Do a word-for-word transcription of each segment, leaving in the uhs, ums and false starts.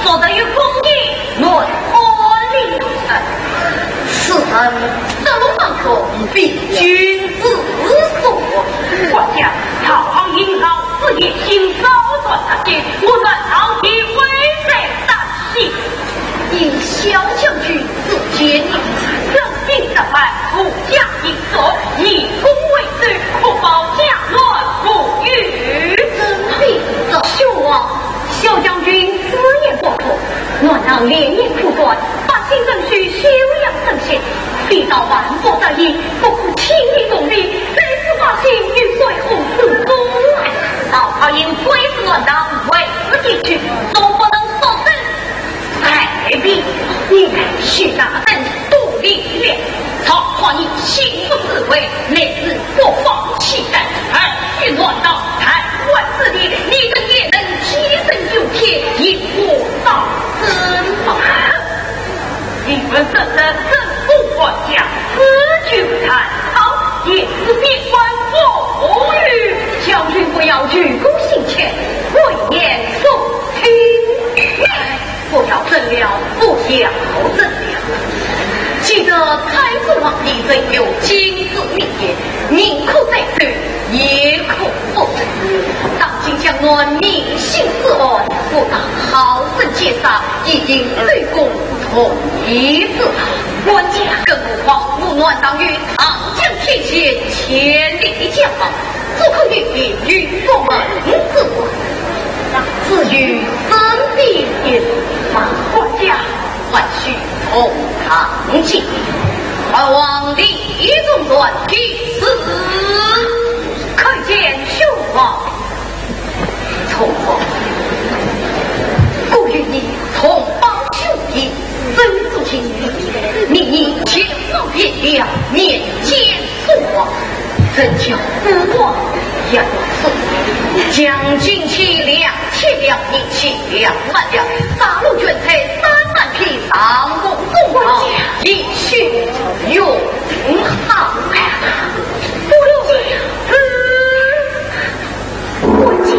做得有功名，论安理。此人得路方中，比君子多。我家曹操引老子夜行，烧断他心，我愿上天为谁担心？以骁将军之见呢？正经之派，武将一族，以攻为主，可保家乱无忧。真的，兄王，骁将军此言不错，乱党连年苦战，百姓正需休养生息，非到万不得已，不可轻易动兵，累死百姓于水火之中啊！曹操因追逐乱党，为此地区，总不能束手待毙。你们许大人多礼了，曹操以心腹之位，乃是不放弃的。而与乱党台湾之地，你等也能提升军帖，引火烧身吗？你们这等政府官家，此举不太好，也是边关无语。将军不要急功近利，危言耸听。不要争了，不要争了。记得太祖皇帝曾有金子名言：人可再走，也可不走。当今江南民心思安，不但好生结煞，已经对共同一致。官家，更何况我乱党与长江天险千里交界， 不可与地与我们之争。至于身边一事，大家还需从长计议，还望理中转，提示叩见兄王。从后，故与你同胞兄弟，生死情义，你以前方便了，面见 父王，怎叫父王也不死？将金器两千两，银器两万两，大罗绢绸三万匹，上供中堂，以许永好。不用，不讲。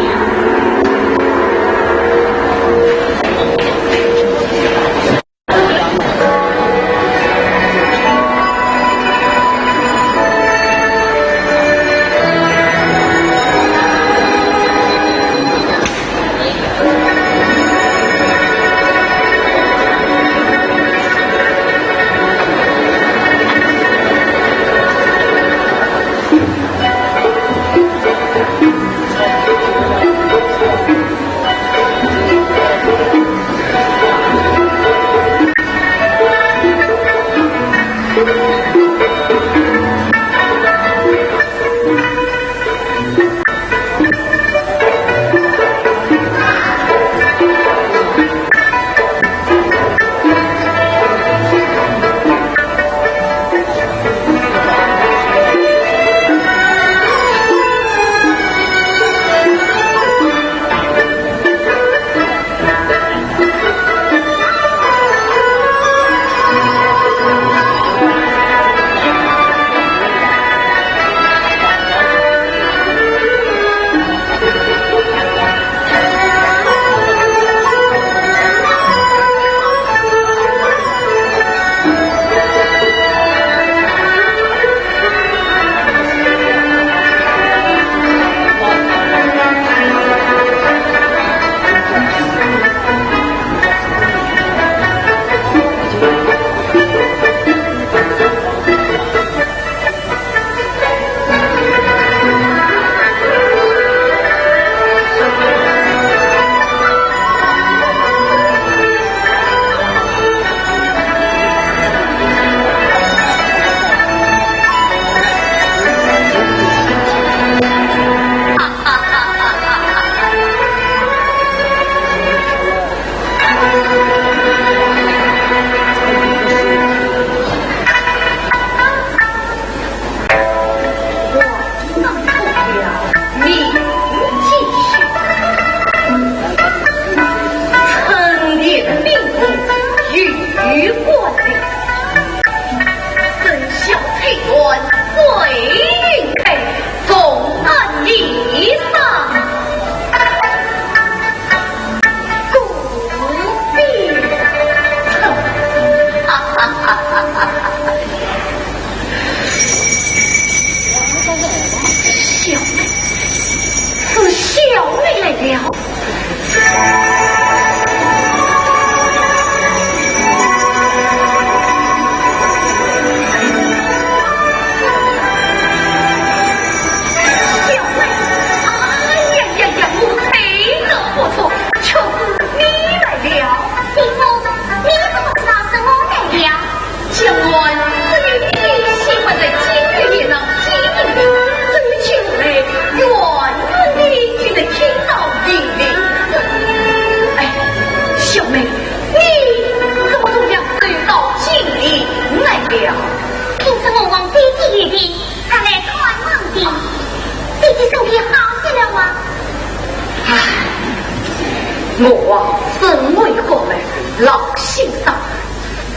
我身为国门老先生，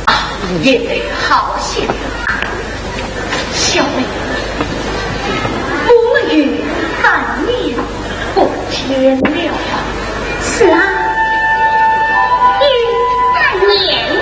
啊，也得好些。小妹，我们有三年不见了。是啊，有三年了。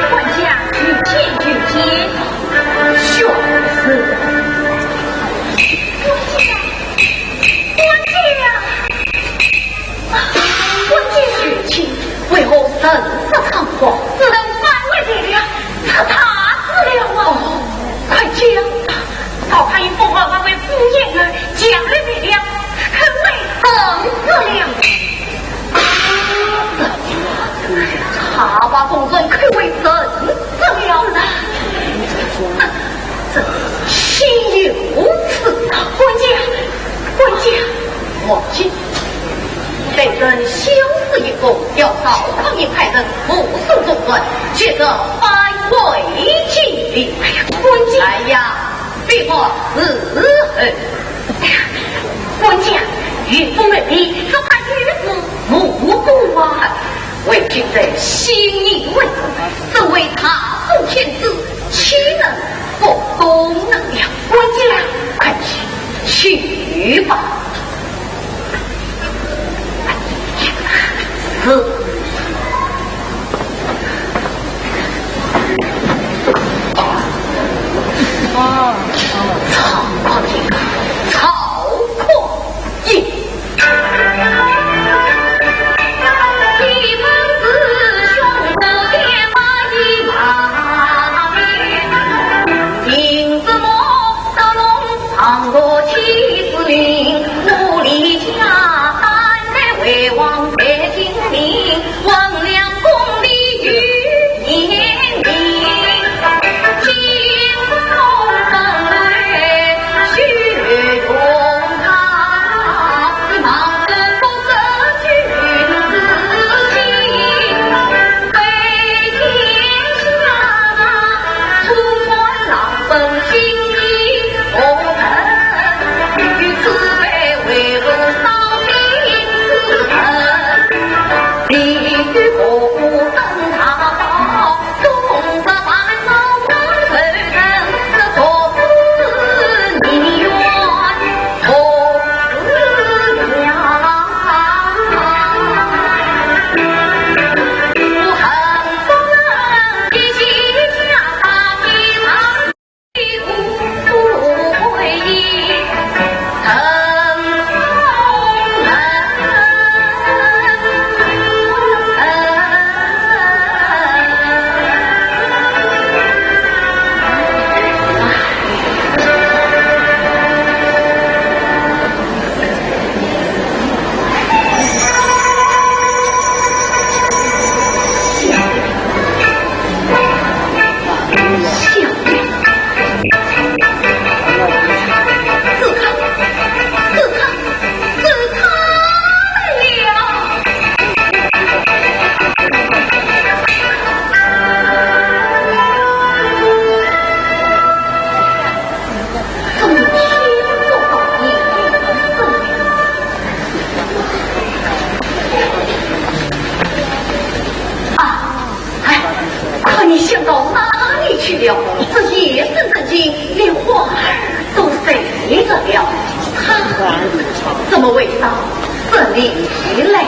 官家，官家，雪清，为何神色仓皇？此人反悔罪了，出大事了啊！哦，快讲！曹操与凤儿为夫妇儿，将来罪了，可为人子了。茶罢风尘，可为人子了。这岂有此理！官家，官家，王姐，卑人小事一桩，要曹操一派人护送中转，决着反悔金陵。哎呀，官家！哎呀，别说是。哎呀，官家，岳父岳母只怕有事无故啊。为今在新义为主，身为大宋天子，岂能不公呢？官家，快去吧。是。啊，曹匡胤，曹匡胤。啊，哎，可你想到哪里去了？这夜深人静，连花儿都睡着了，他怎么会到这里来的？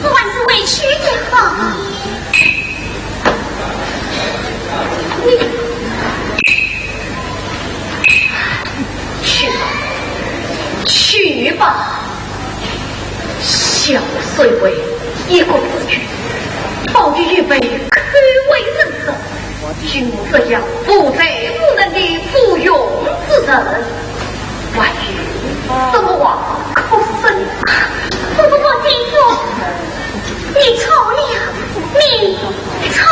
我还是回去的好。你去吧，去吧，小水鬼，一个字句，宝玉一杯口味人生。 君这样不才无能的无用之人，万一什么话可说呢？不不不，姐夫，你错了，你错了。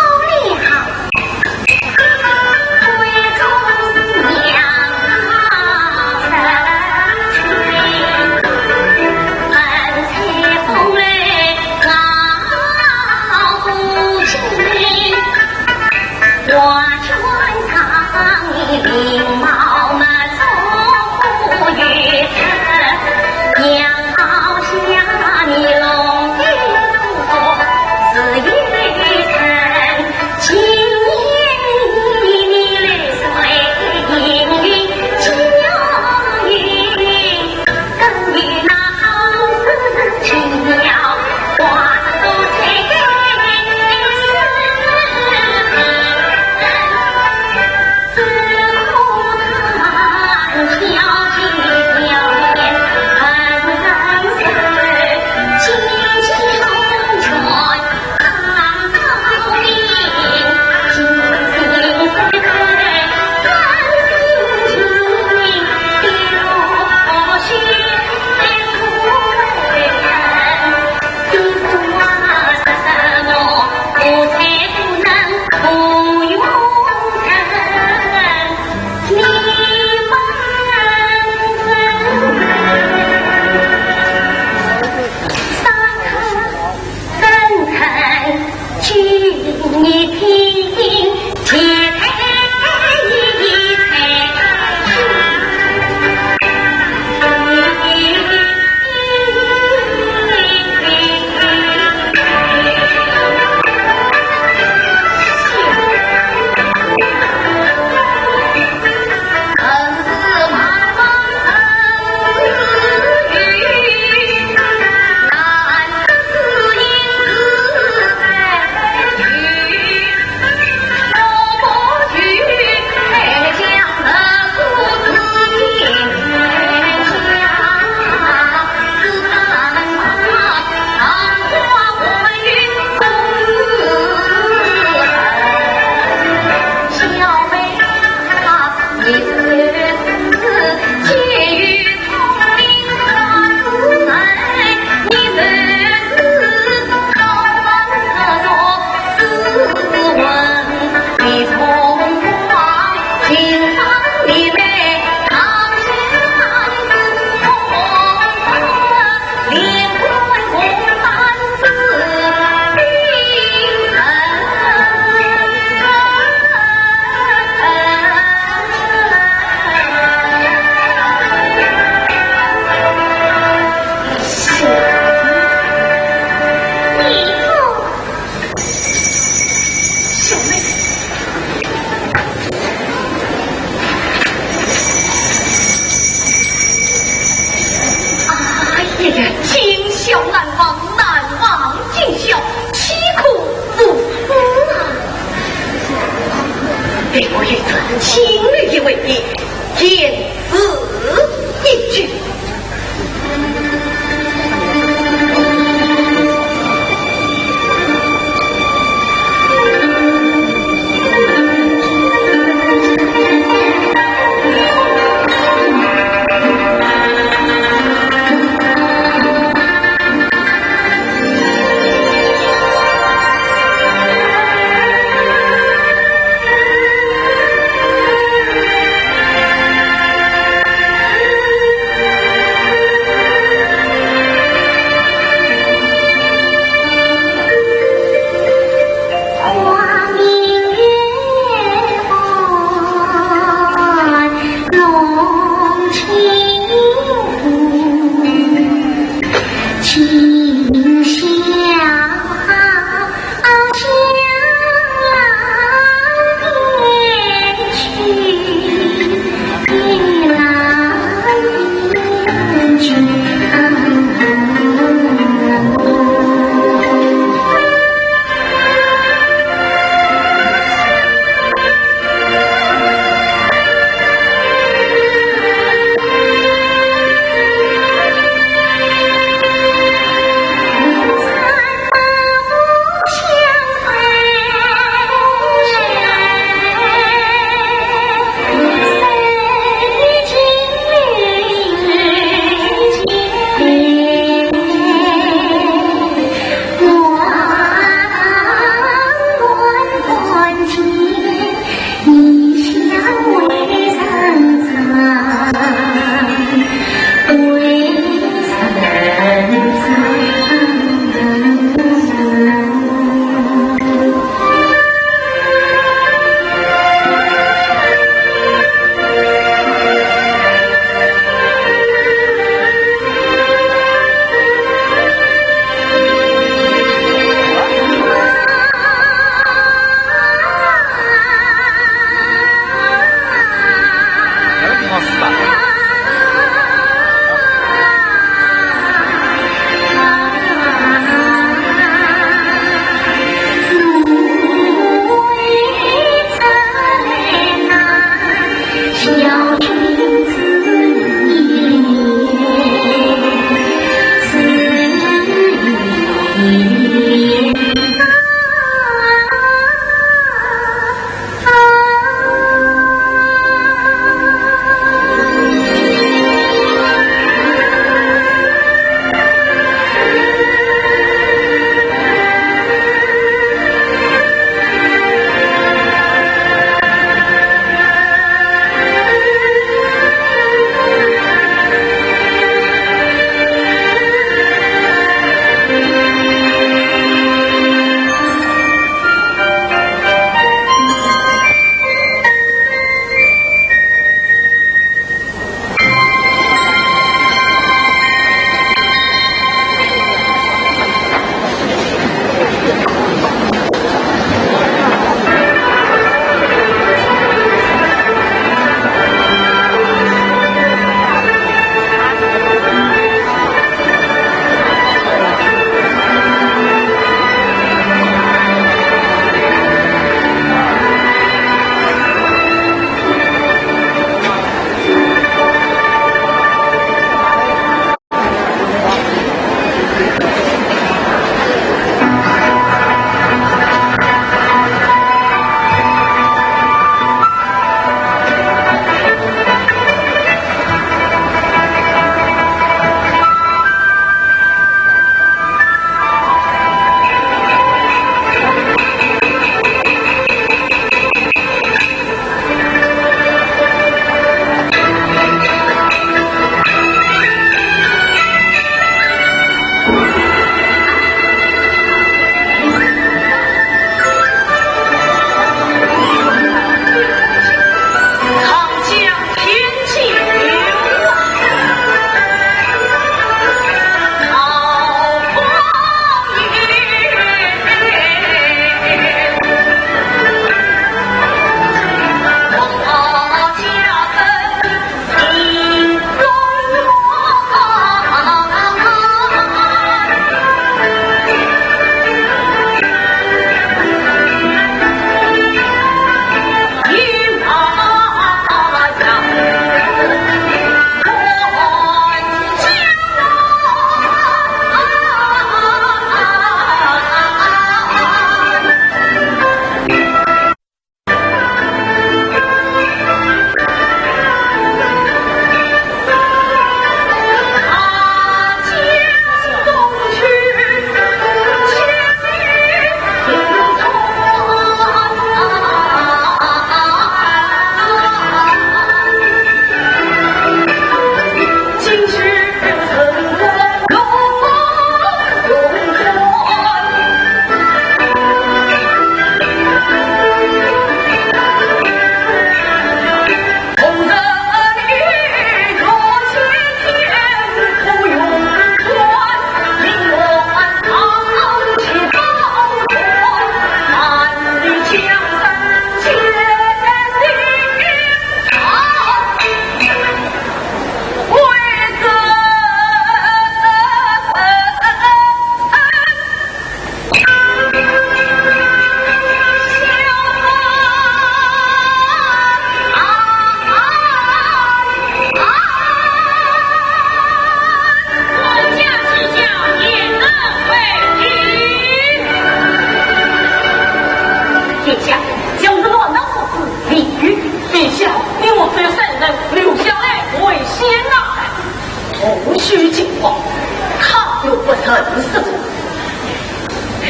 哎，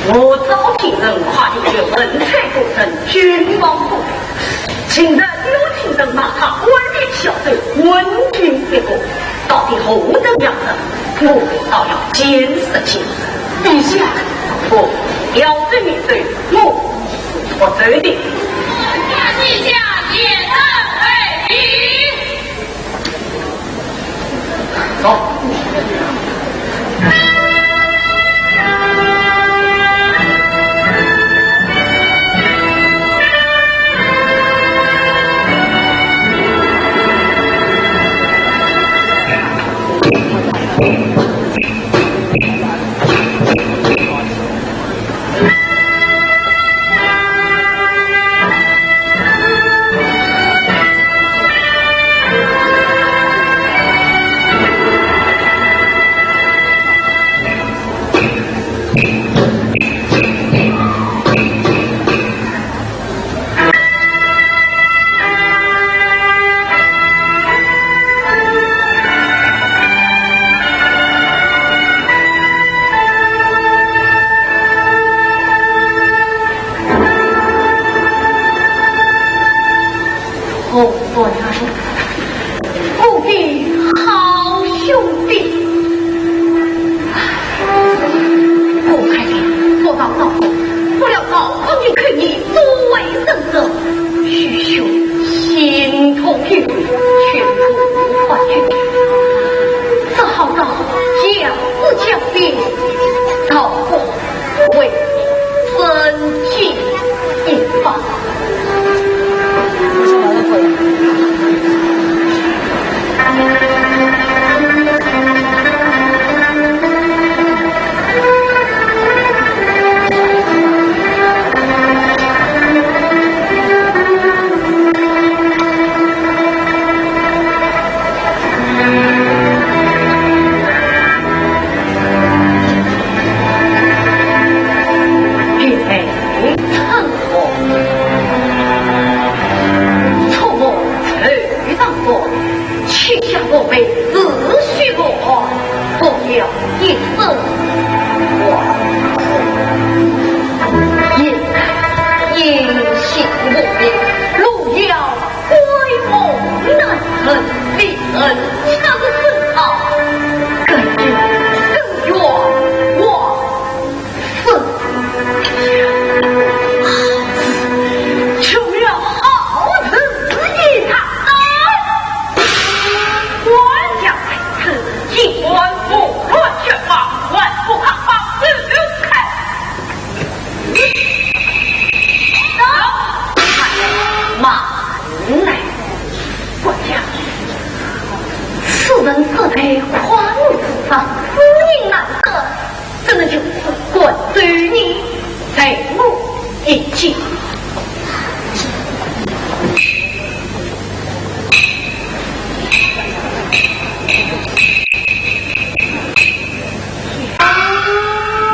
我早听人夸你文采过人，君望不可。今日又听人骂他官僚小偷，昏君一个，到底何等样人？我倒要见识见识。陛下，我要罪免罪，我是不罪的。陛下，免罪回庭。 走。哦，我的好兄弟。唉，我看你不到老公，不料老公的口，你作为人者，许兄心痛欲绝，却无话可讲，只好到杨子江边逃过 为生计一方。慢来，管家，此人设在匡吾之上，夫人难得，怎能就此管住你，待我一计。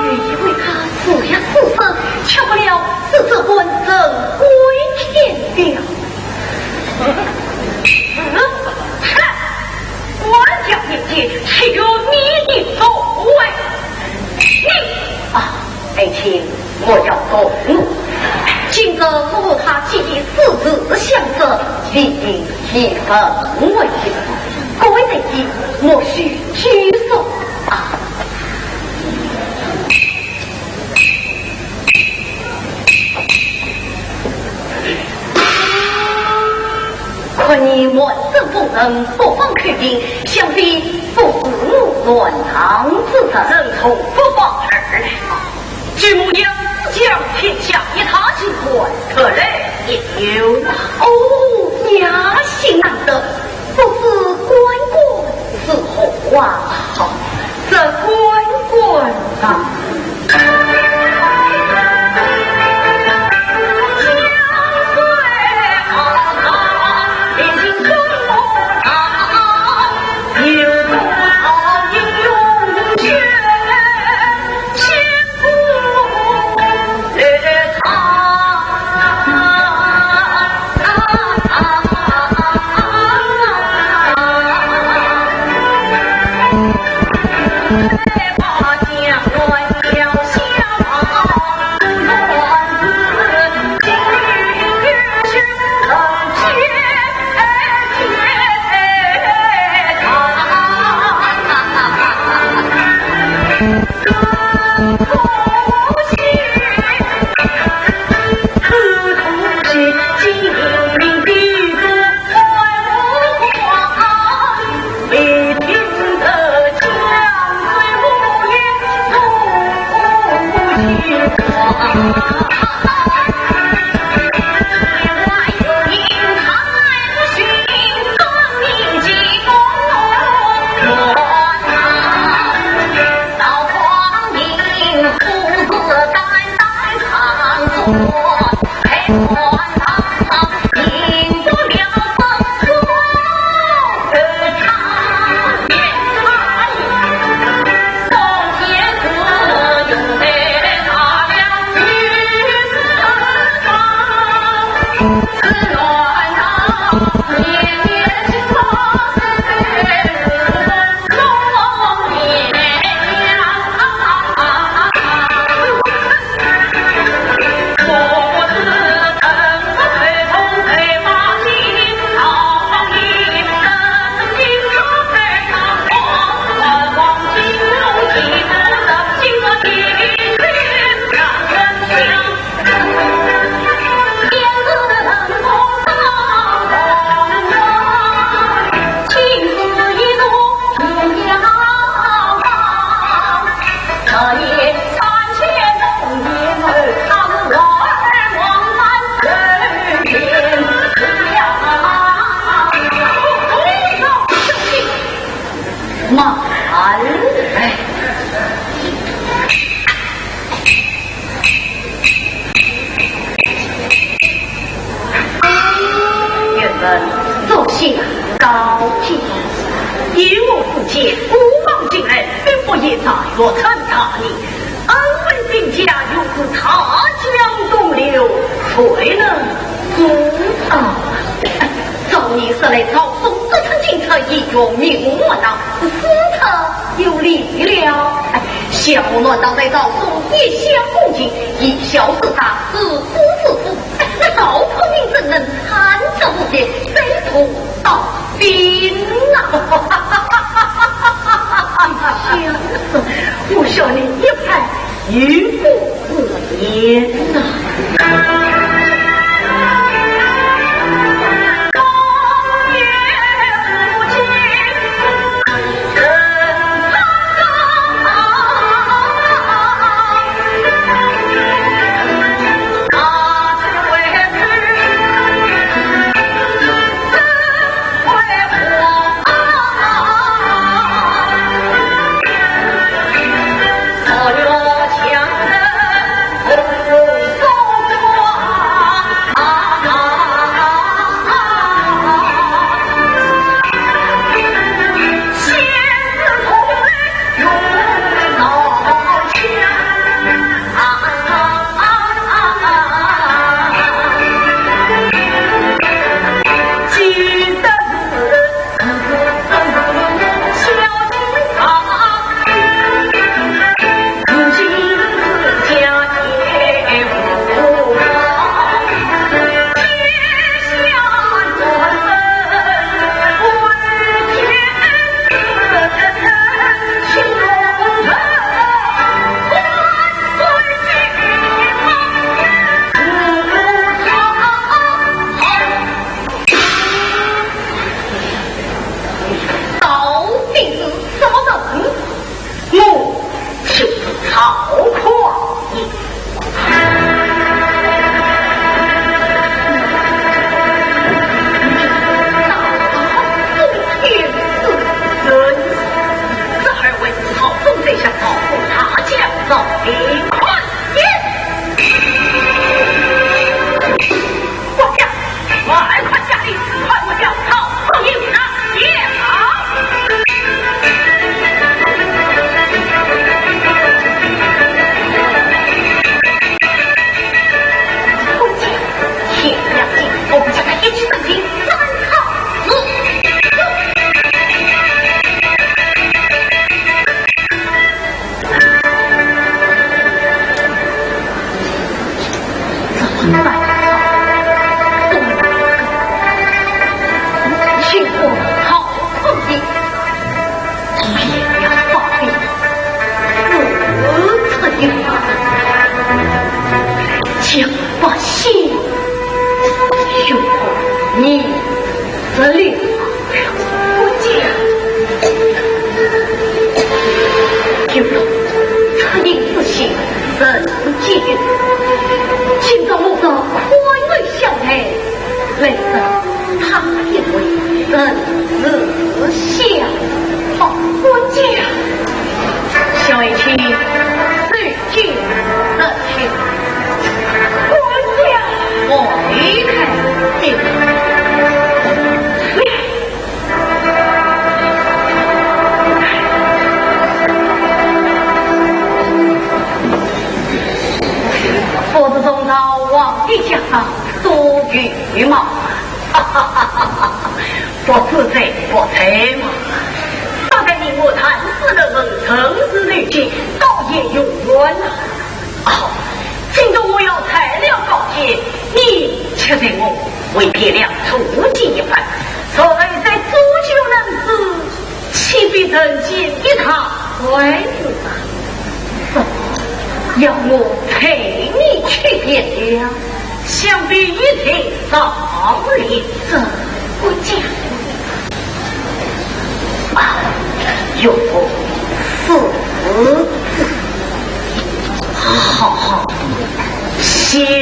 你以为他是呀是色，吃不了这只官人归天了。嗯，哼，我家姐姐岂有你的所为？你啊，爱卿，我要动怒。今日我和他结义，私自相争，理应以文为主。各位弟兄，莫须拘束啊。 看你满身风尘，不防口音，想必不是我乱唐之人。人从何方而来？举目仰望天下，一塌金冠，特来应友。哦，雅兴难得，不知官官 是何话？这官官啊。慢来。原本坐下高见。依我所见，孤王近来并不以财物称大礼，恩威并加，又是大江东流，谁能阻挡？照你说来，曹嵩得寸进尺，一语迷惑我道，是他有理了。哎，小乱党在曹嵩一向恭敬，以小失大，是不是不？那曹操您怎能贪得无厌，非同道 兵啊！先生，我笑你一派愚夫之言呐。到底是什么人？我就是曹匡胤。这二位曹公在下曹匡胤，大家早安。 快下，快快下令，快快将曹操押上殿。不急，天亮了，我们将他一起整理，斩草除根。 秦国好皇帝，怎么也要发兵？你仔细人间，今朝我倒宽慰下来，来得他一回，真是想好官家。小爱卿，受尽得罪，官家我离开的。 不知中朝皇帝驾到，多御马。哈哈哈哈哈！不知罪，不罪嘛。大概你我谈死了人，生死未解，倒也有缘呐。 哦，今朝我要材料告解，你且待我为汴梁出计一番，若然在煮酒论诗，岂非人间一大快事啊？要我陪你去汴梁，想必一定上联。这不假。啊，有个四字。 好好商量。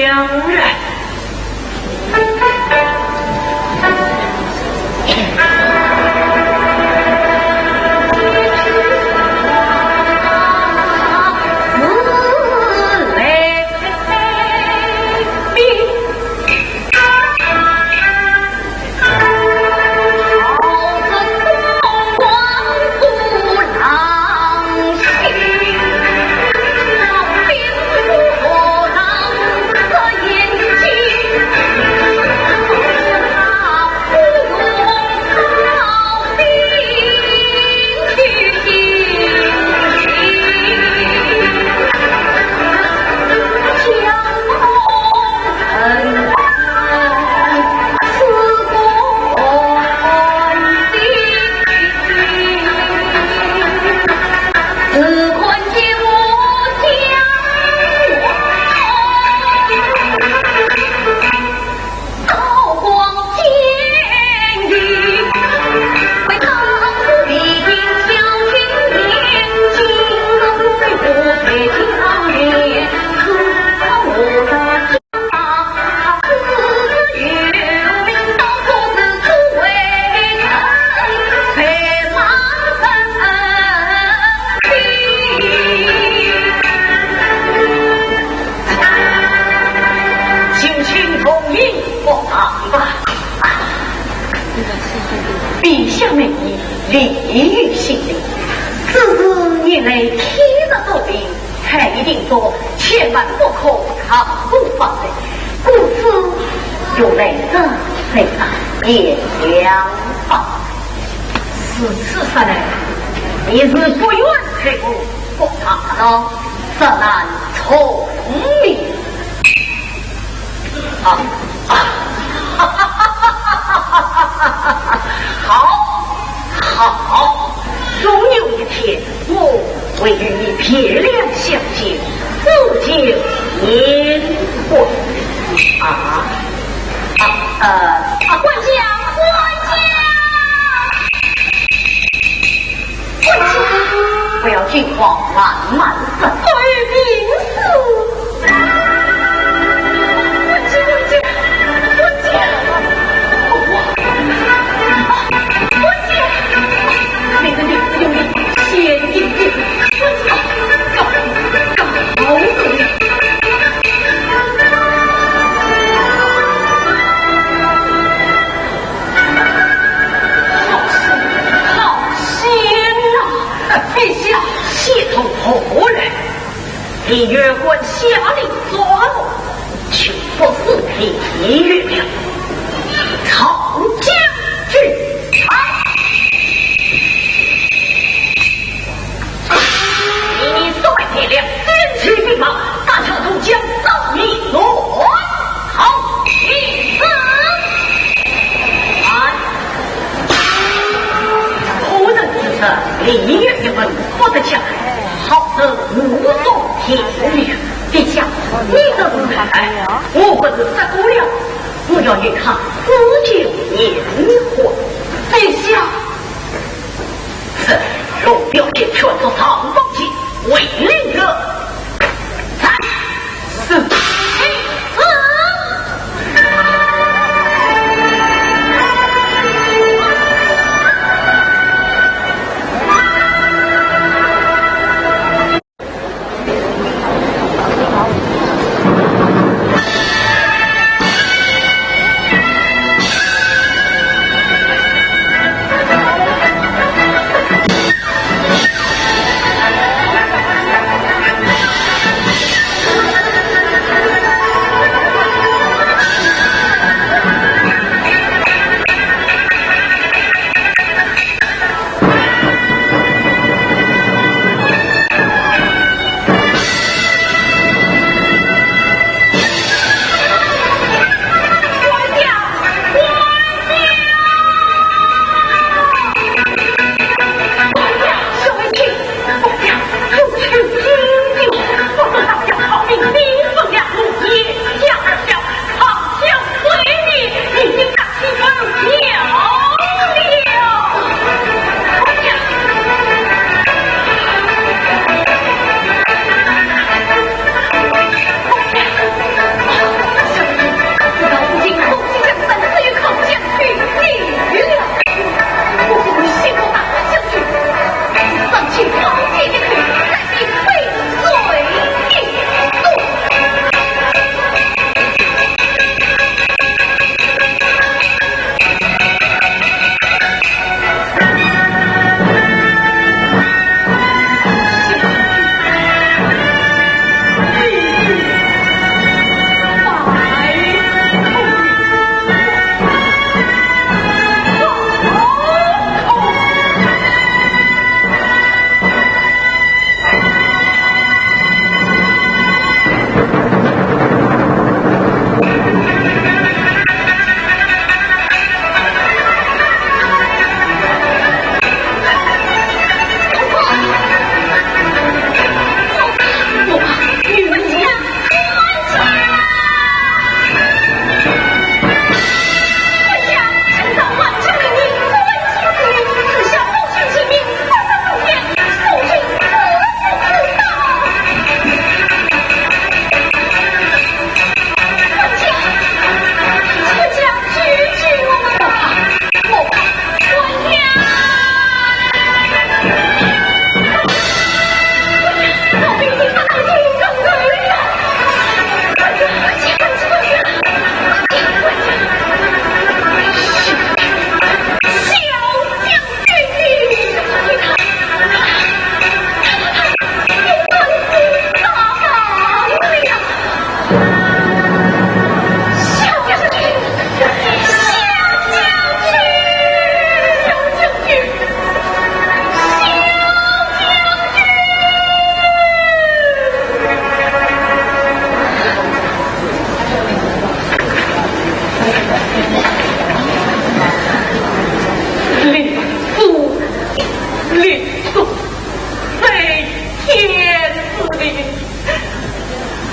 请请同饮不罢吧。陛下美意，礼于心礼，只是你来天大多礼， 才一定说千万不可超过法律，故此又来这非常严良吧。如此说来，你是不愿陪我赴大闹，实难从命。 啊，啊，好，好，终有一天，我会与你汴梁相见，不见颜色。啊，啊，呃，啊，管家，管家！ 不要惊慌，慢慢说。哎，病死！不急，不急，不急！不急！你的命令，先一步，不急，高，高，高。 好险，好险呐！陛下，血从何来？李元官下令抓我，就不是李元了。曹将军，来！ 你所谓汴梁三千兵马，大小都将赵倷乱好一次。哎，可恨之时，李渊一文不得下，好似无中天良。陛下，你这是什么？我不是说过了，我要与他煮酒言欢。陛下， 此龙标写全作上方记，为令个，三四。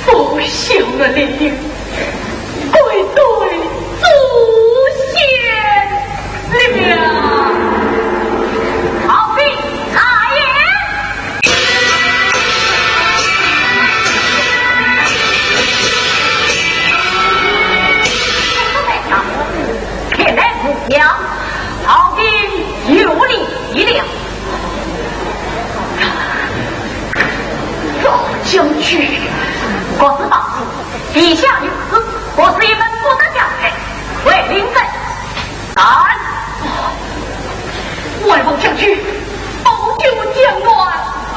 不孝的女儿，跪对祖先了。敖丙大爷。前来不孝，敖丙有礼了。 赵将军，国师放肆，陛下有旨，国师一门不得交代，回禀在上。外王将军，保救江南，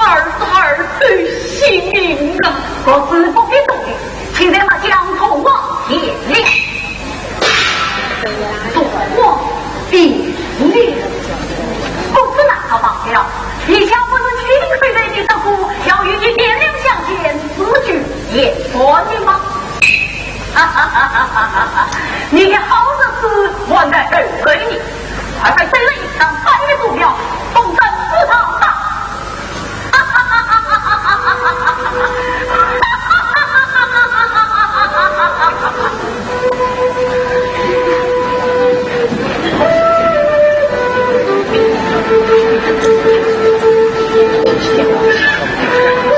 儿子儿孙性命啊！国师不必多礼，请在末将同往见礼。 同往见礼。公子难逃榜了，陛下不是亲口对你说过，要与你点亮相见，此去也算你吗？哈哈哈哈哈哈！你的好日子还在后头呢，快快收了一张白玉布条，奉圣旨上吧。 我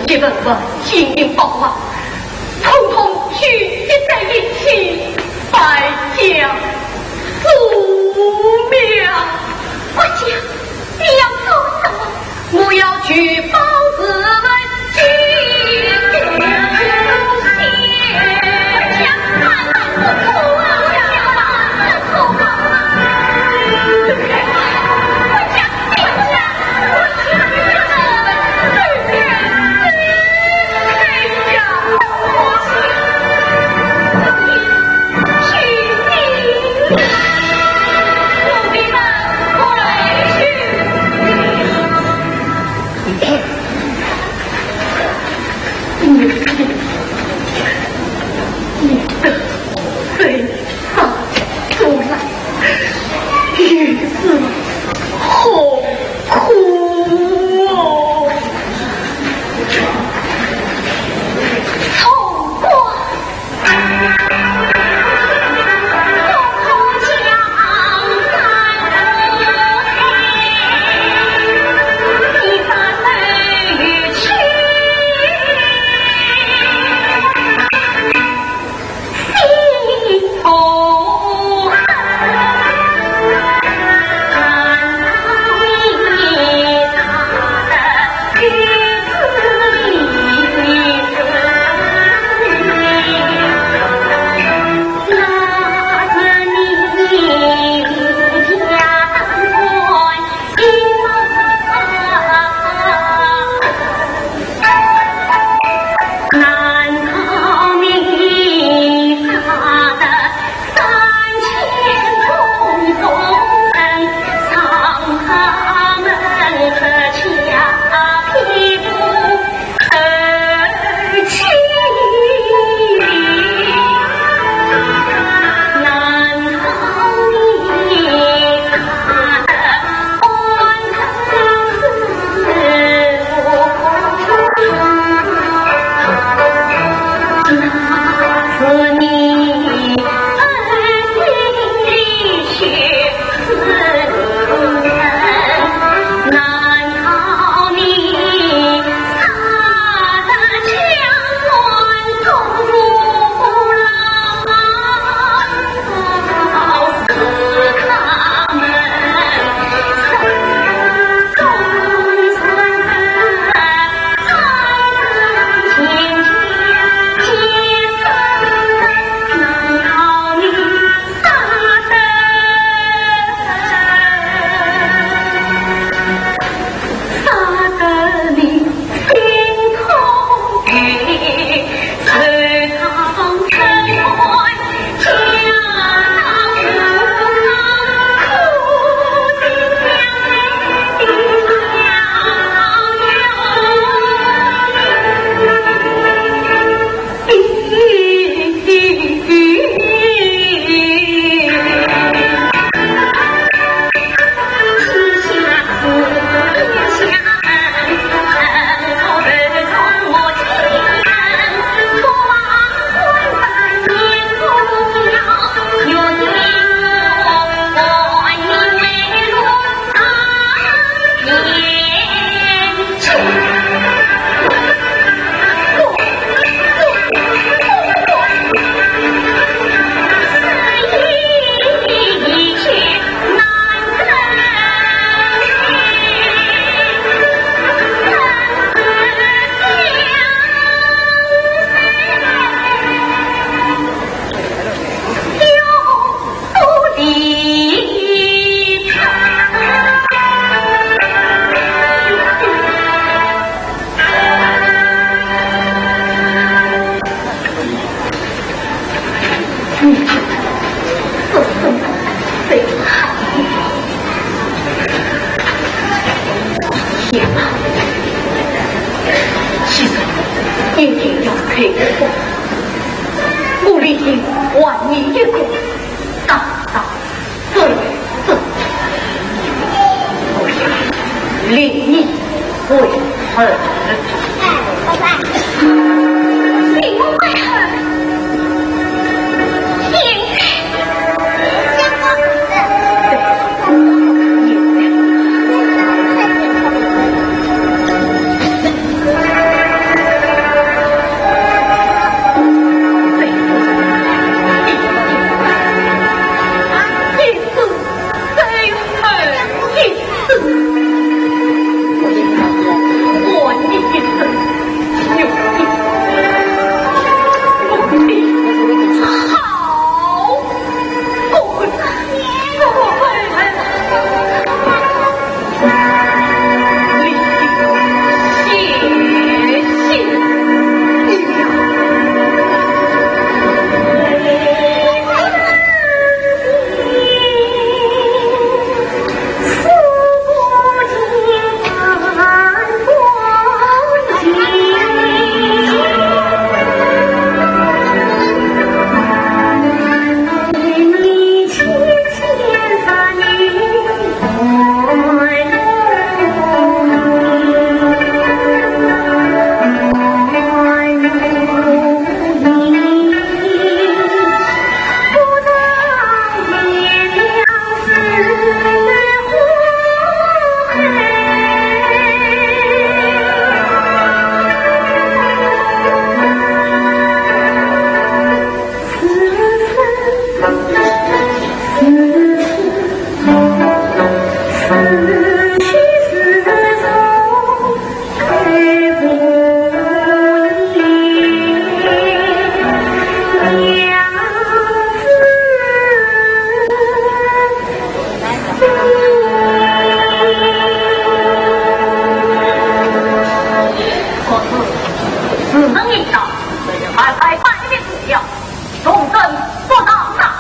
这文物金银宝物，统统聚集在一起，摆家做庙。管家，你要做什么？我要聚宝四门，金银珠宝。天哪，其实你也要陪我，我理应还你一个大大 这，这，令你悔恨。令我悔恨？此人一到，这就快快摆明不要，从身不到啊！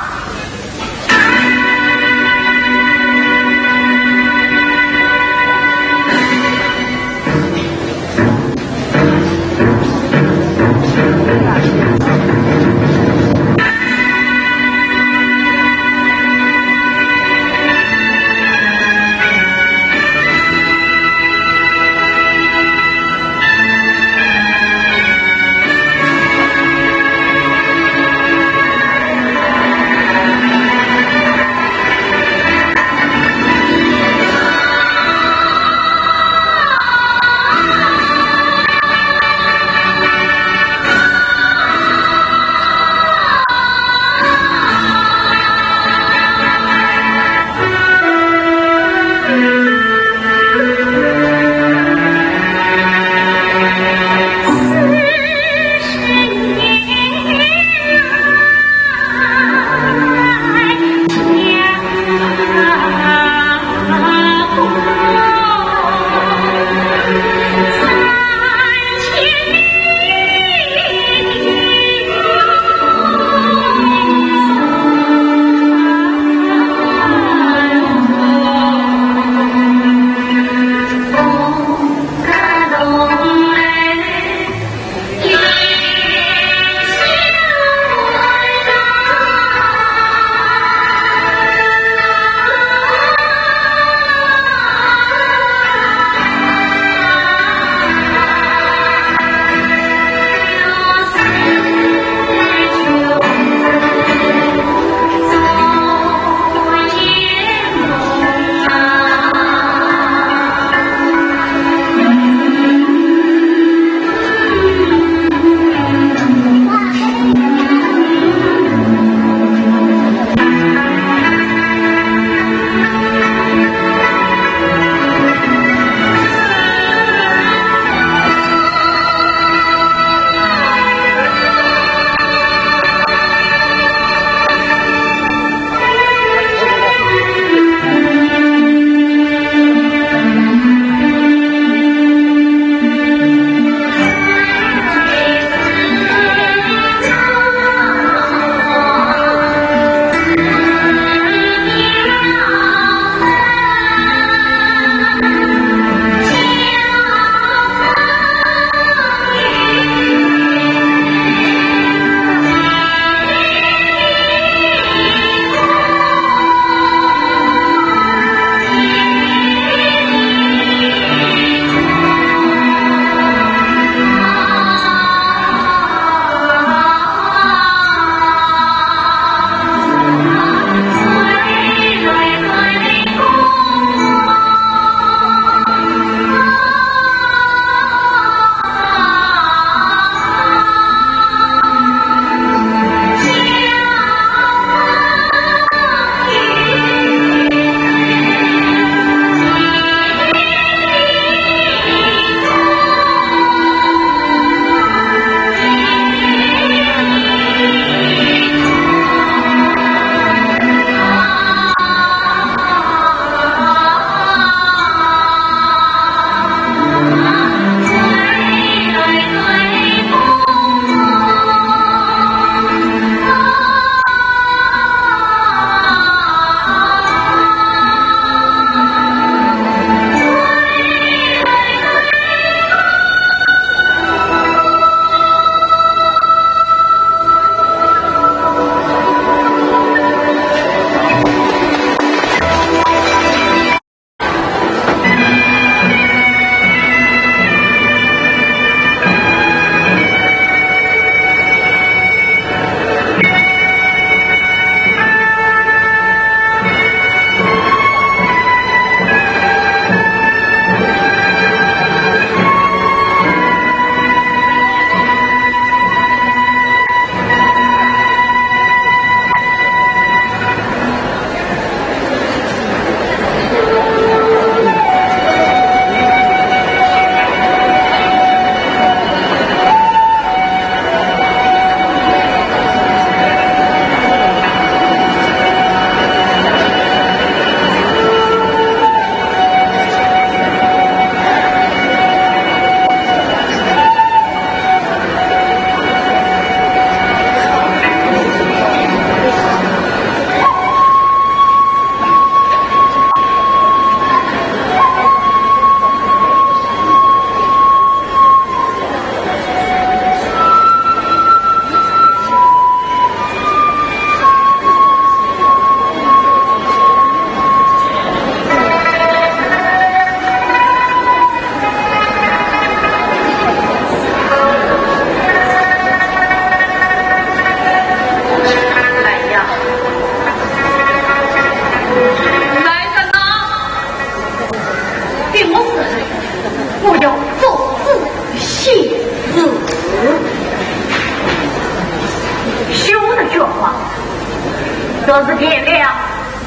是骗了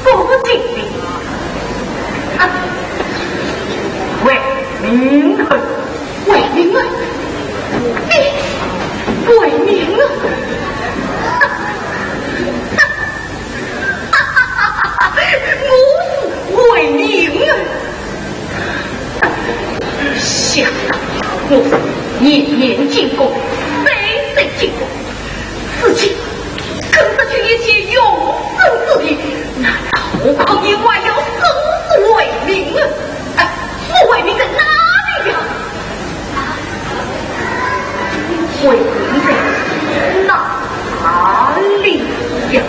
不进的。啊，魏明恩，魏明恩，你魏明恩，我是魏明恩。想当初我是年年进宫，岁岁进宫， 自己跟着军爷去永生之地，难道何况你还要收复魏明恩？哎，复魏明恩哪里呀？魏明恩哪里呀？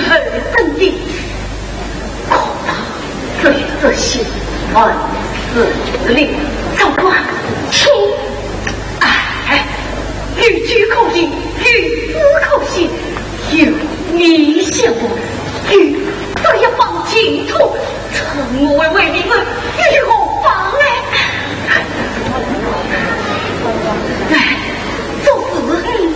后等的，可怕，这这些文字里，长官，请。哎，有据可依，有据可信，有你相帮，有这一方净土， 我为为民，我如何防哎？哎，做事，嗯。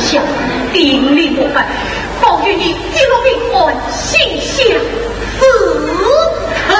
下，顶礼膜拜，保佑你一路平安，心想事成。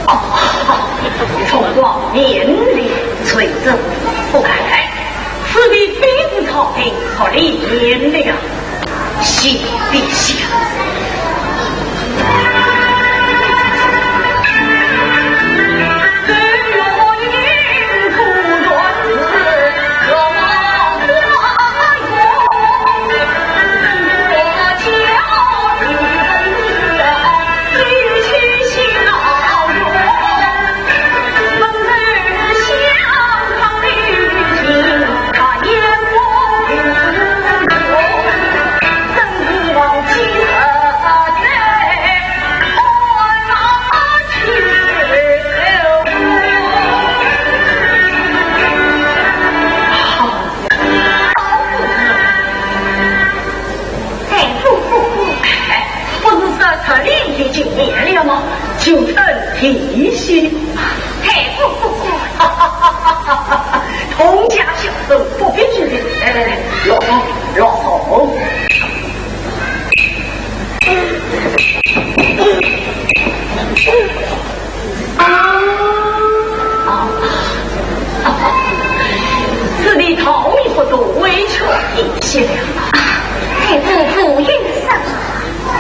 哦，从王面里垂着。不敢。此地并无朝廷，何理免了？谢陛下。不是说这里已经免了吗？就等提醒。太傅不敢。童家孝顺，不必拘礼。来来来，老头，老头。 啊，啊，此地逃命不多，委屈一些了。太傅无意啥。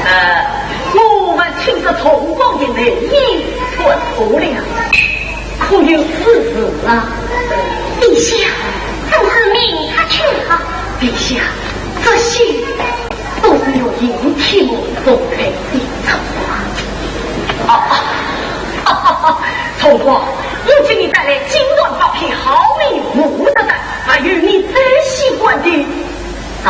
呃，我们听说崇光的内应传错了，可有此事啊？陛下，正是命他去啊。陛下，这些 都是由你替我分配的。啊，哈哈哈，崇光，我给你带来金缎八匹，好米五十担，还有你最喜欢的。走。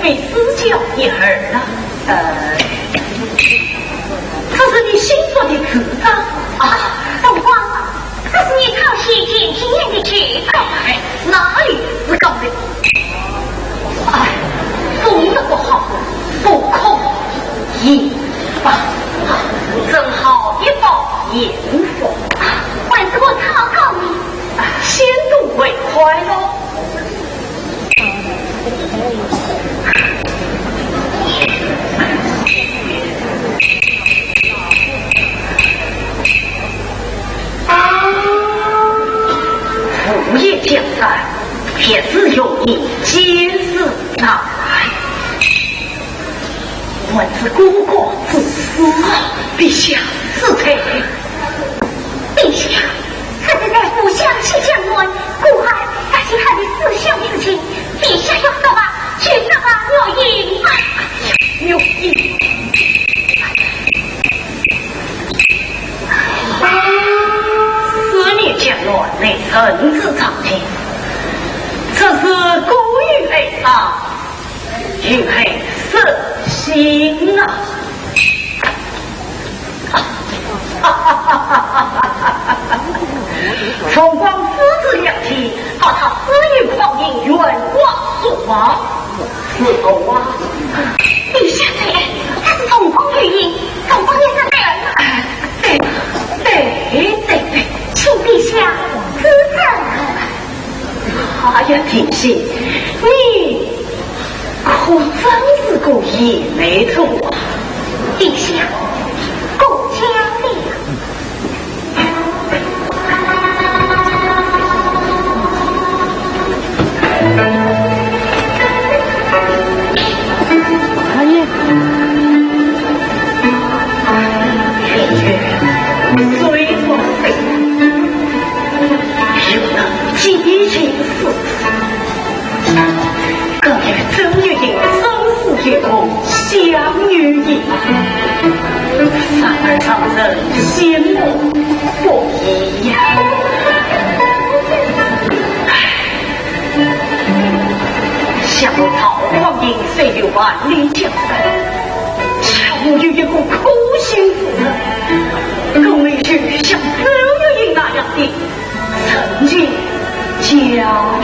你私交一二啊？呃，这是你新做的字章啊？东皇，这是你抄写前几年的旧稿。哎，哪里是稿的？哎，封得不好，不可言吧？啊，正好一包年份。啊，还是我抄稿呢。啊，先读为快咯。 父也将在，便是容易见识难。还是哥哥之师啊！陛下，此罪。陛下， 此事在府下是将乱，孤儿担心孩儿思想的事情，陛下要说话，就说话，我应。我应。啊，思念将乱，乃臣之常情，这是过于哀伤， 因何失信啊？崇光父子两情，怕他私语狂言，冤枉说话，是否啊？陛下罪，他是崇光有因，崇光也是罪。对，对，对，对，请陛下指正。 哎呀，定心，你可真是个贤内助啊！殿下，过奖了。哎呀！ 想我曹光景虽有万里江山，却无有一个可信之人，更没有像周月英那样的 曾经家的。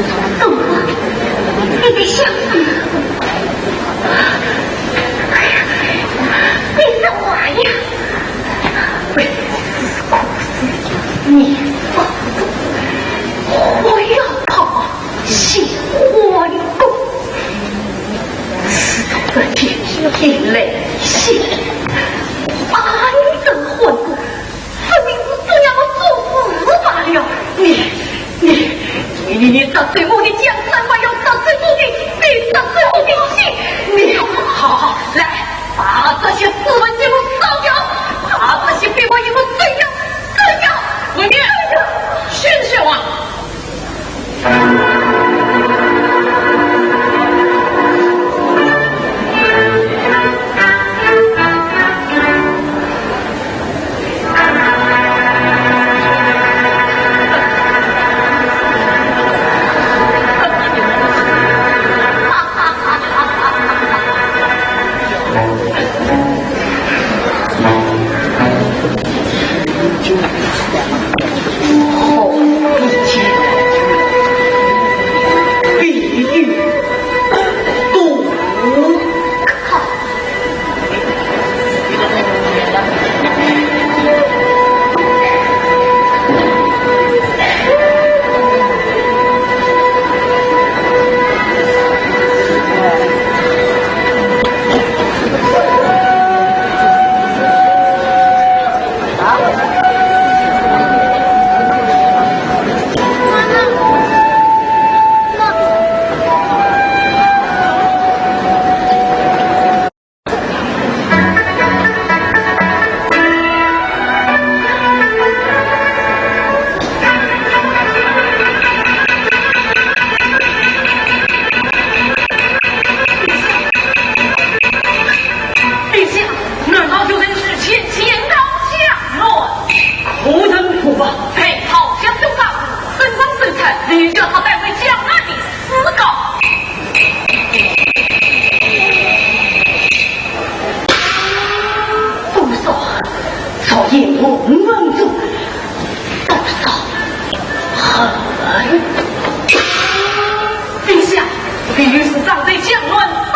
东方，你在想什么？你说话呀！为死苦死，你放纵，我要跑，心欢喜。事到如今，引来险，安得还过？ 分明是这样的做事罢了。你，你，你，你，你得罪我的江山，还要得罪我的，你得罪我的心。你，好，好，来，把这些诗文给我烧掉，把这些笔墨给我碎掉，碎掉，我念。宣孝王。 陛下，难道有人御剑前来相乱？可曾不报？被曹将军打死，身中受伤，你叫他带回江南的尸告。多少恨，昨夜梦梦中，多少恨。陛下，李渊是长得江南，到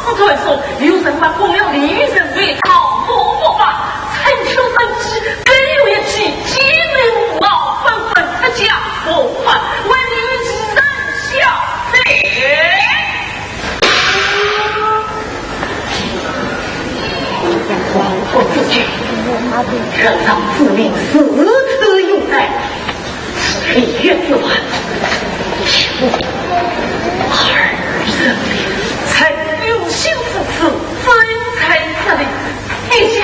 处传说，有人把攻了李渊为曹操没把，春秋战国，更有一计，奸人老本本，特价谋反，为李渊其人小罪。 王国之君，圣上子民如此拥戴，是非越之患，岂不二人令？臣有心如此，怎敢失礼？陛下。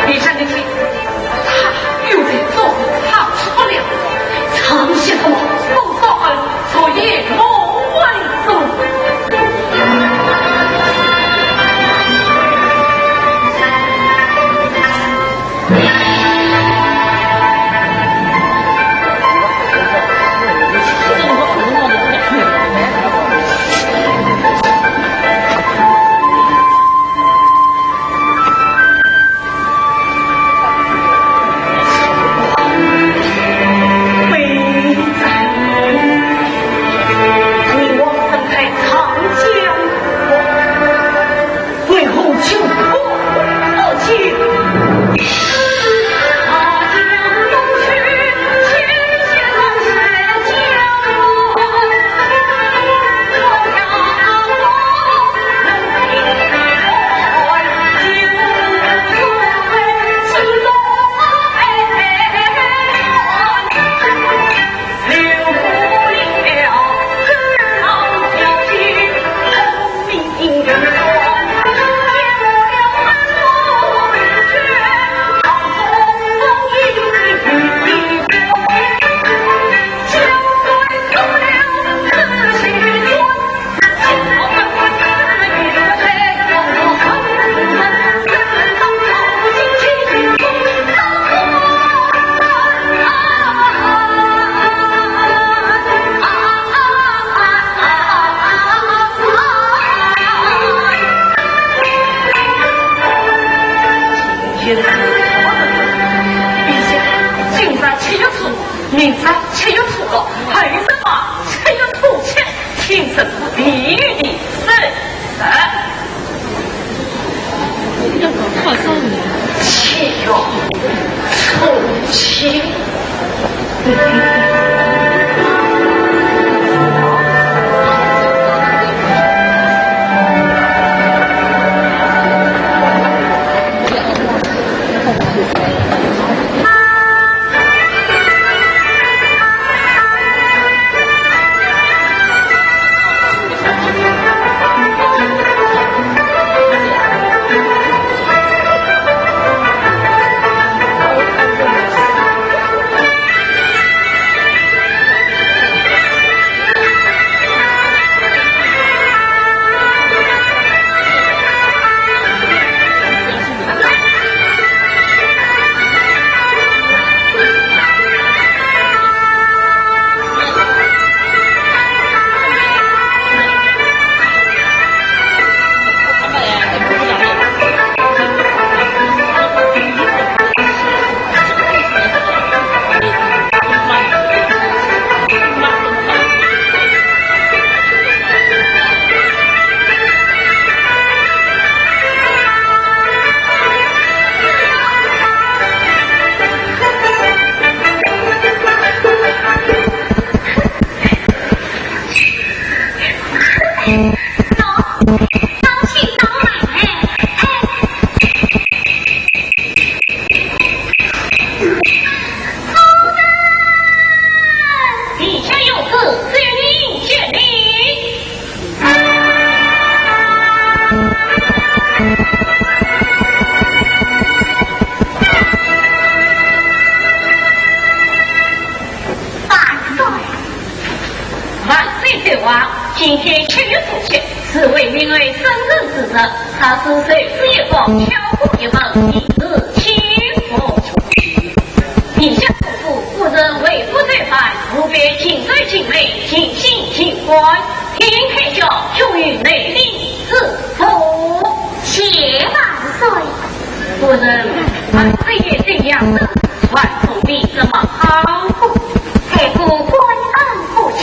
你看，你看，他又在做，他吃不了。藏些什么？多少恨，昨夜梦回首。 你请神父地狱的审判。岂有此理！万岁！万岁！今天七月初七，是为民爱圣人之日，他是谁是一方，敲鼓一门，以示清福。陛下吩咐，夫人为父罪犯，务必尽忠尽美，尽心尽官，听天下兄与内弟之福。谢万岁。夫人，万岁爷这样的传送你怎么好过？太后官恩不浅，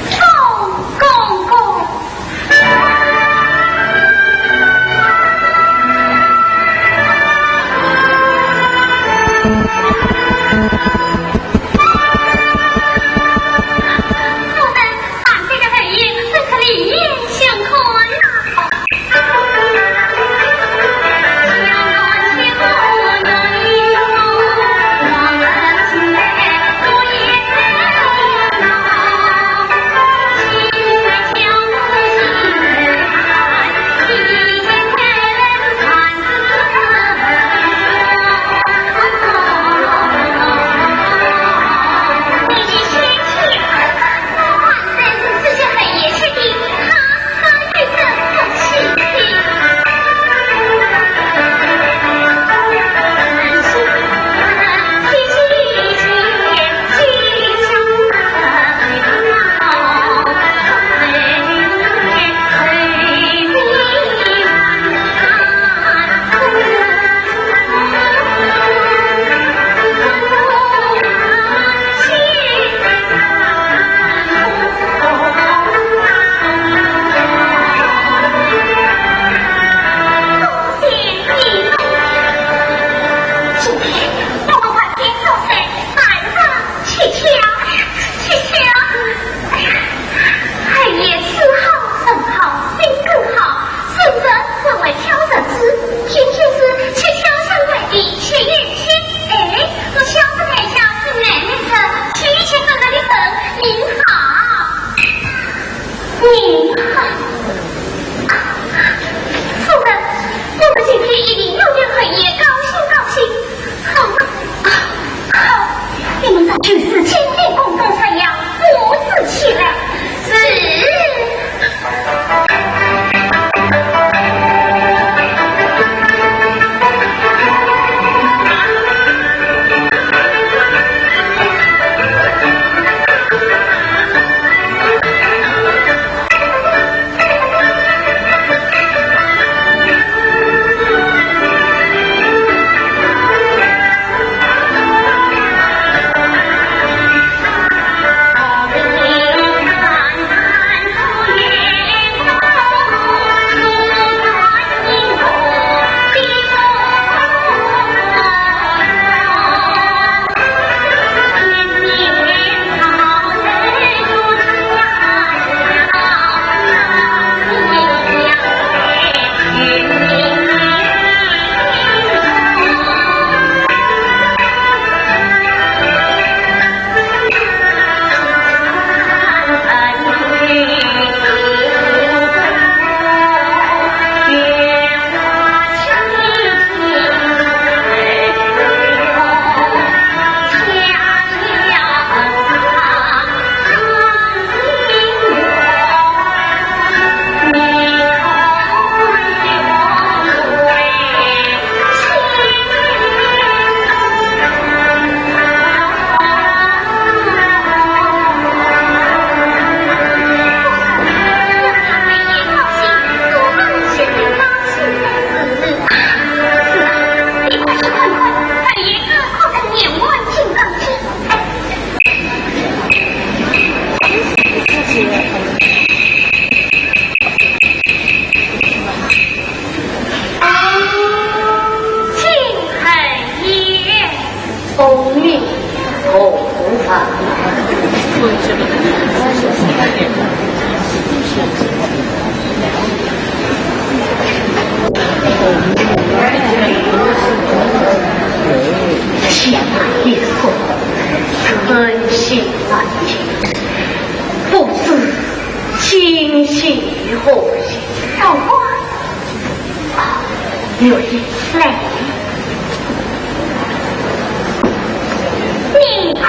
宋公公。夫人，心里欢喜。哦，啊，有人来。你看。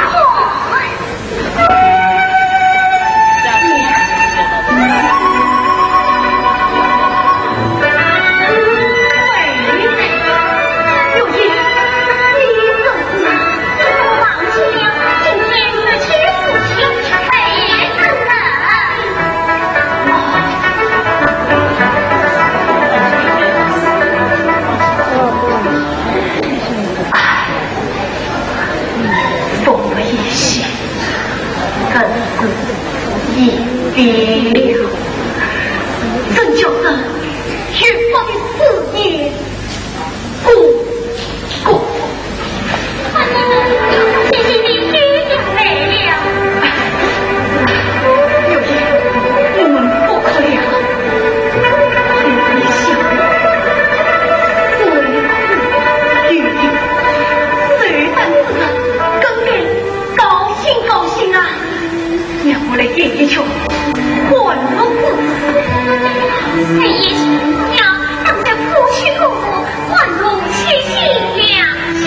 不危险，真是一别了。真叫人有福的思念。 姐姐，你又要来了。月英，我们不哭了。你想，我也哭，月英，谁能知道更年 高兴高兴啊！让我来演一出《还龙》。哎呀，娘，咱们再过去看看《还龙》，谢谢娘家。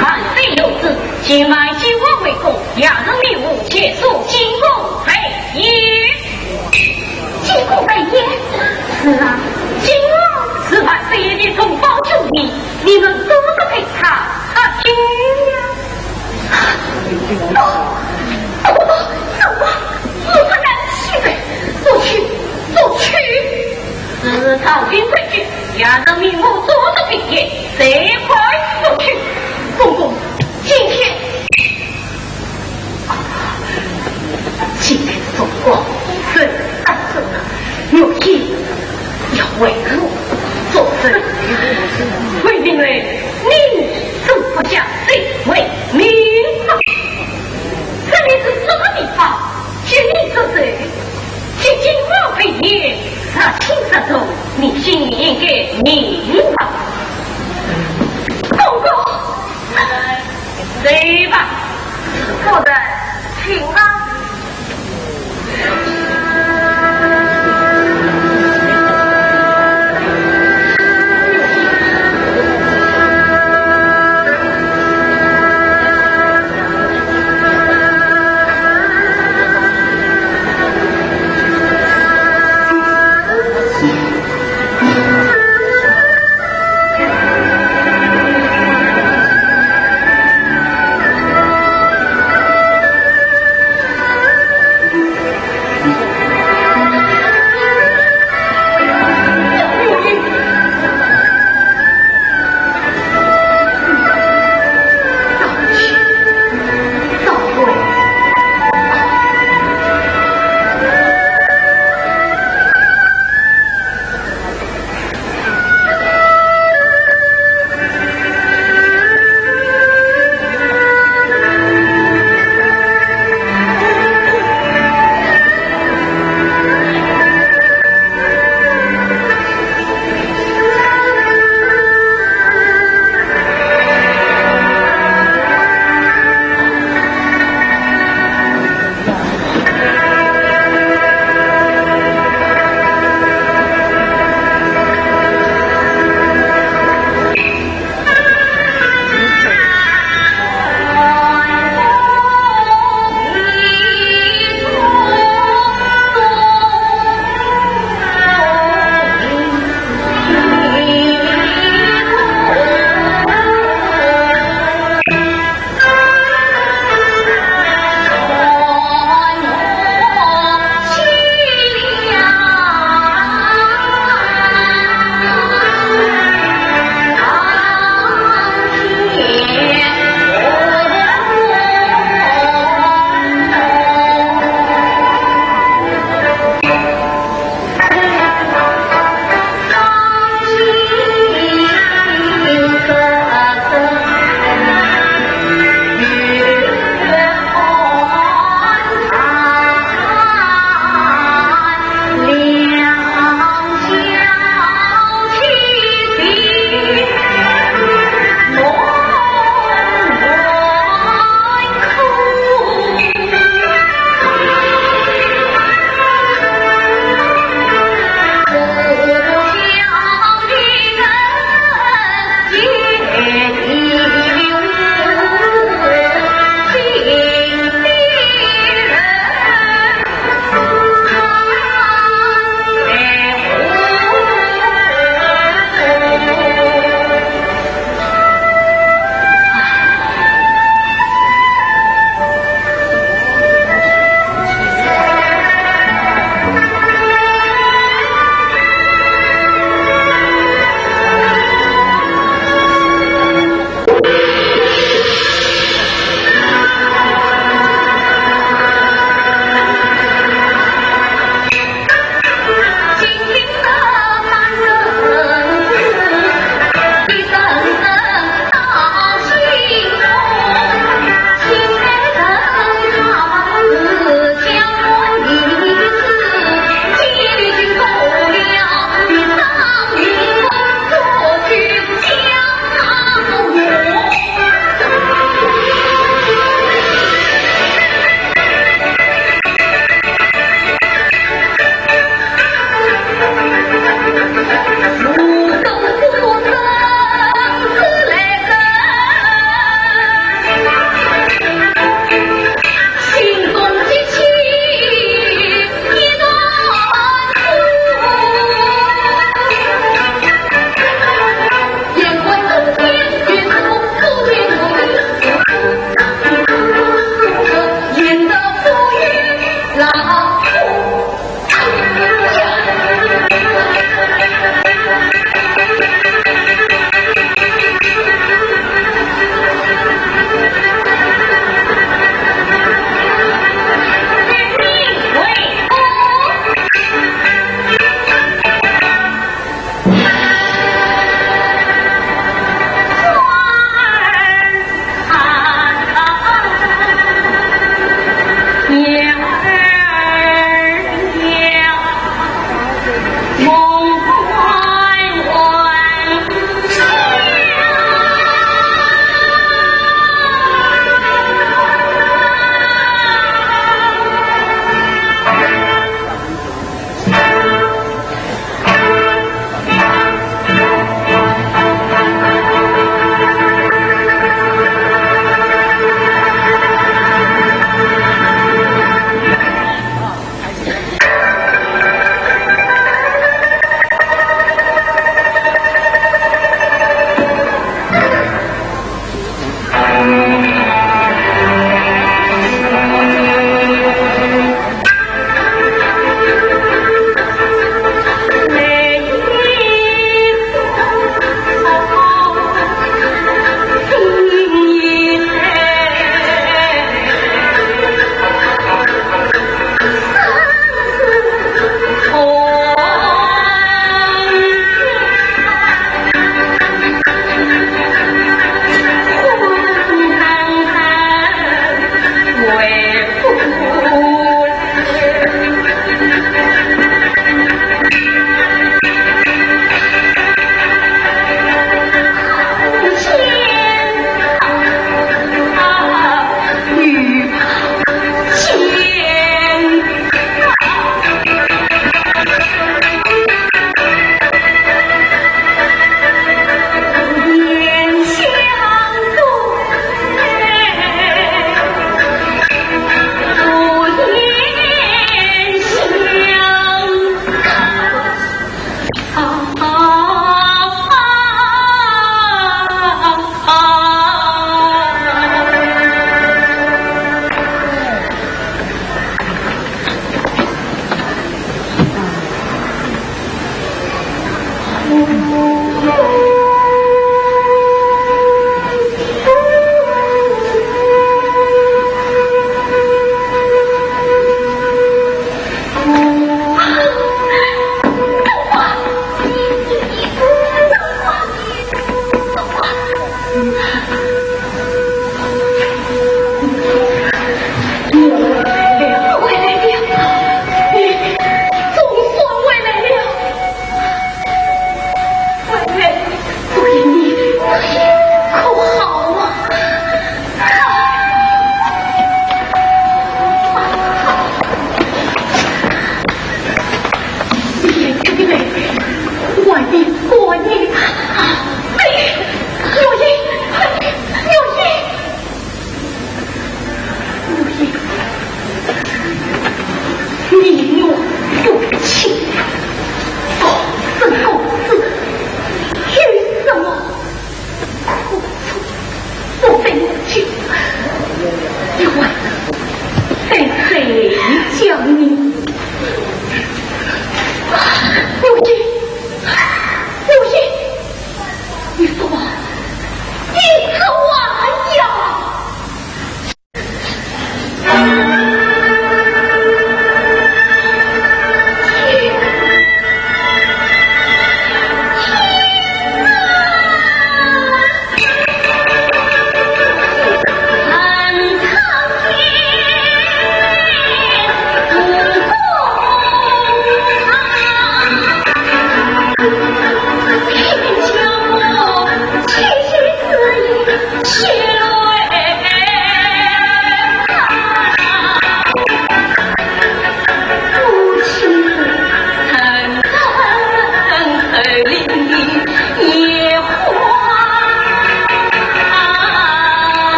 万岁有旨，今晚金王回宫，夜人迷雾，且速进宫备宴。进宫备宴？是啊，金王是万岁爷的同胞兄弟，你们多多陪他，他听呀。哦，哦，哦，我不能去的，不去，不去。 这是朝廷规矩，夜人迷雾做得备宴，谁敢不去？公公，今天，今天中光，谁敢说月英要为我做主？回明儿，你怎不想这回明白？这里是什么地方？ 请你说说，这金王备宴，孰轻孰重，你心里应该明白。公公，来吧。夫人，请吧。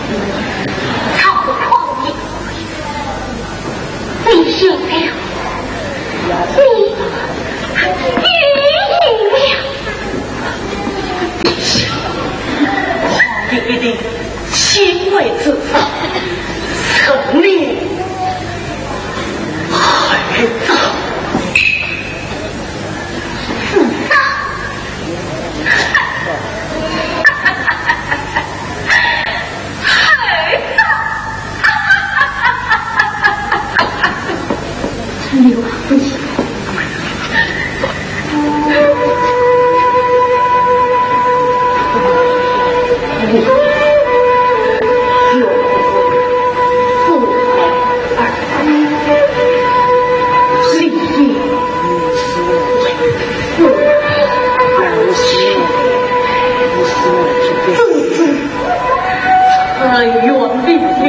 曹匡胤，你赢了，你，你赢了。皇帝一定欣慰之兆，成年儿子。是啊。 刘备，刘备，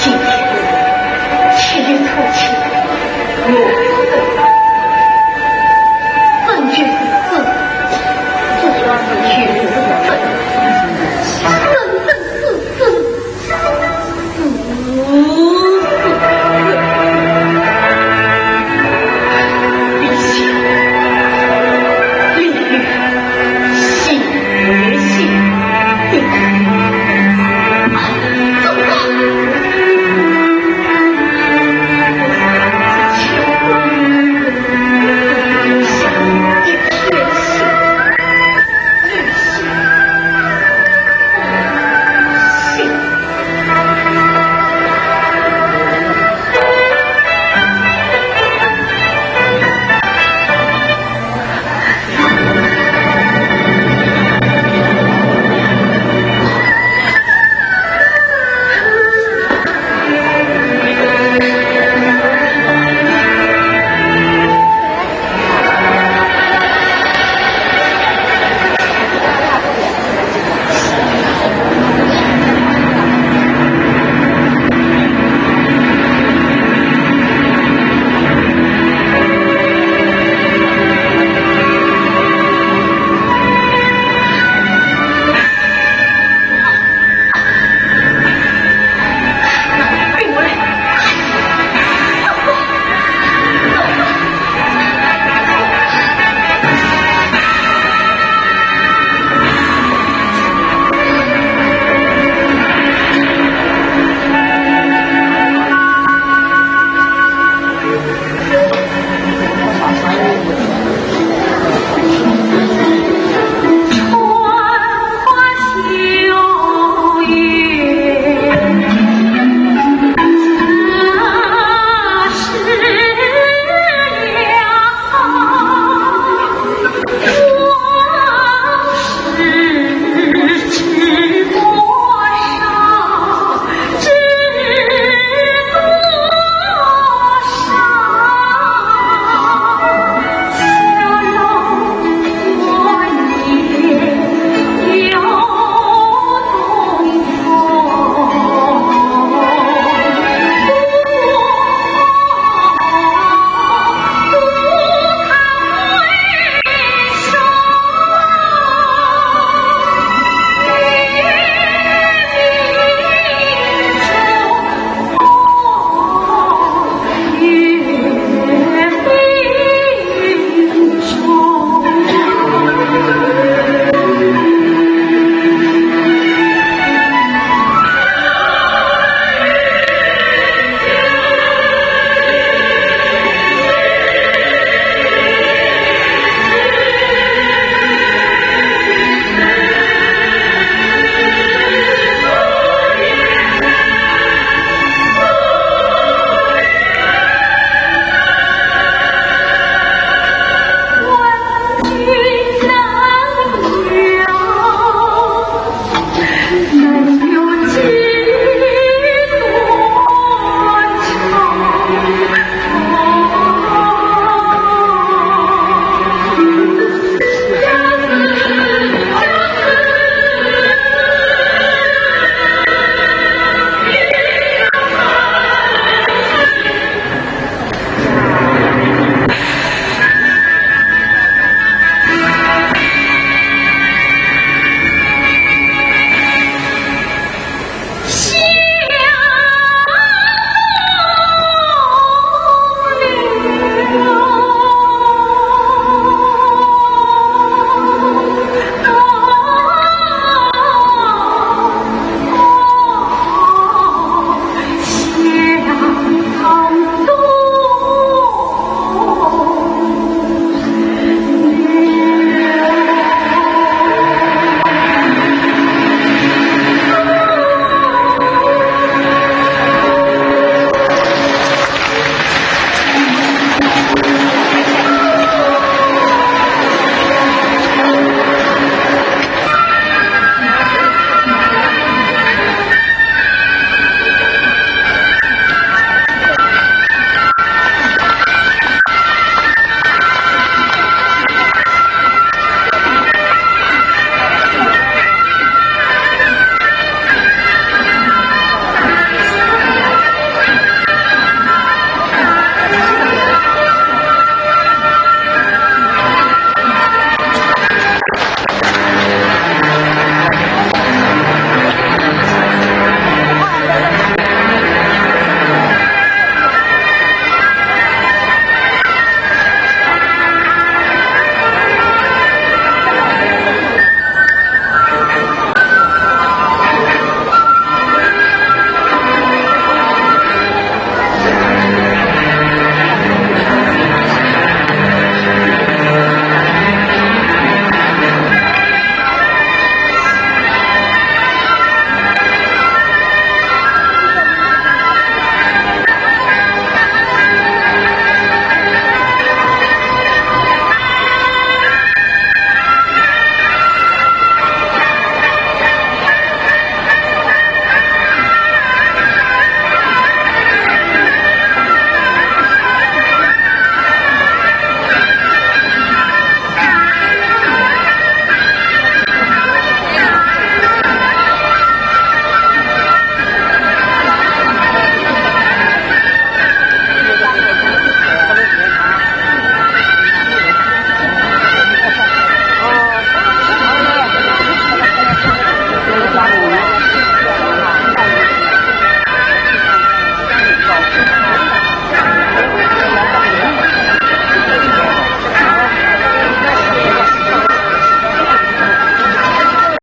今天七月初七，我夫人生日，这是